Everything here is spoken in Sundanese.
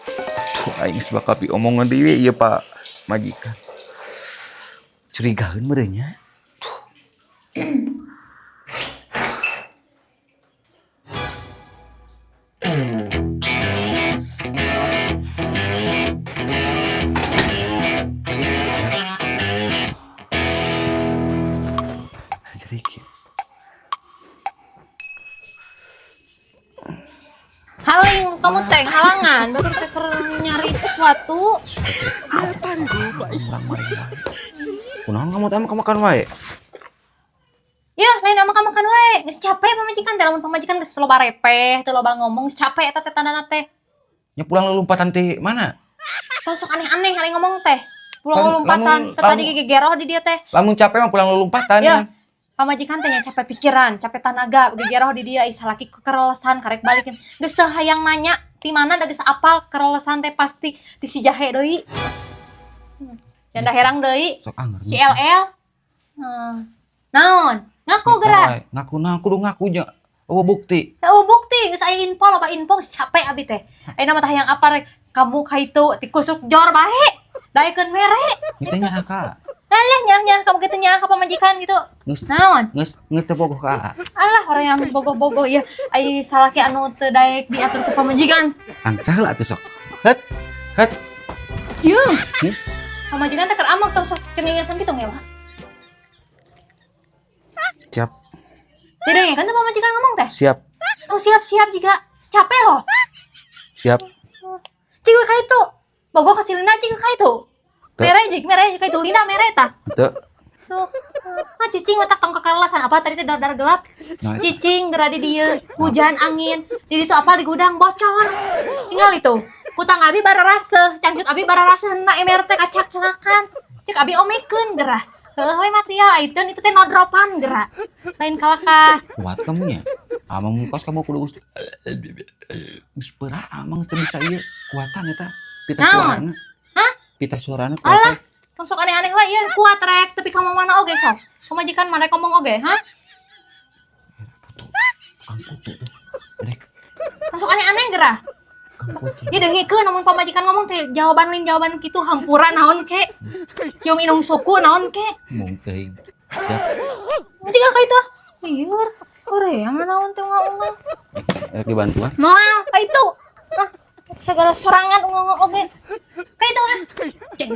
Tuh, aing geus bakal piomongan deui ieu Pak majikan. Curigaeun meureun nya. Jadi kieu. Haling kamu teh halangan, batur teh keur nyari sesuatu. Urang maring wae. Kunaon kamu teh makan wae? Ya, lain ama kamu makan wae. Geus capek pamajikan teh, lamun pamajikan geus loba repeh, teu loba ngomong, geus capek eta teh tandana teh. Nya pulang lompatan ti mana? Tong sok aneh-aneh hari ngomong teh. Pulang lompatan, teh tadi gegeroh di dia teh. Lamun capek mah pulang lompatan. Ya. Pamajikan teh nya capek pikiran, capek tanaga, gegeroh di dia, ih salaki kekerelesan karek balikin. Geus teu hayang nanya ti mana da geus apal kerelesan teh pasti ti si jahe deui. Janda herang deui. Sok anger. Si LL. Naon? Ngaku geura. Ngaku naon kudu ngaku nya. Eueuh bukti. Eueuh bukti geus aya info loba info geus capek abi teh. Ayeuna mah tah hayang apa rek kamu ka itu tikusuk jor bae. Daekeun mere. Geus teh nya ka. Alah nyah-nyah kamu gitu nyah ka pamajikan gitu. Geus Naon? geus geus teu bogoh ka. Alah orang yang bogoh-bogoh ya. Ai salaki anu teu daek diatur ku pamajikan. Angsa heula atuh sok. Het. Het. Ieu. Hmm? Pamajikan teh keur amok tong sok cengengesan kitu ngewa. Siap. Jadi kan tuh pamajikan ngomong teh. Siap. Tong siap-siap juga capek loh. Siap. Cik ka itu. Bogoh ka si Lina cik ka itu. Mere jik mere ka itu Lina mere tah. Teu. Tuh. Ah cicing otak tong kekerelesan apa tadi teh dar-dar gelap. Nah, Cicing geura di dieu, hujan angin. Di ditu apa di gudang bocor. Tinggal itu. Kutang abi bararaseuh, cangcut abi bararaseuh na MRT kacak celakan. Cek abi omekeun gerah. Heueuh we material aiteun itu teh nodropan gerah. Lain kalakah. Kuat kamu nya. Amang kos kamu kudu geus geus beurah amang geus teu bisa ieu kuatan eta pita Naon? suarana. Hah? Pita suarana Alah. kuatan. Tong sok aneh-aneh wae ieu kuat rek tapi kamu mana oge sok. Pamajikan mana ngomong oge, hah? Putu. Tukang putu tuh. Rek, Tong sok aneh-aneh gerah. tukang putu. Ya dengikeun namun pamajikan ngomong teh jawaban lain jawaban kitu hampura naon ke. Cium inung suku naon ke. Mung teuing. Siap. Jika ka itu. Liur. Korea naon teh unggal-unggal. Rek dibantuan. Moal ka itu. Ah, segala sorangan unggal-unggal oge. Ka itu ah. Ceng.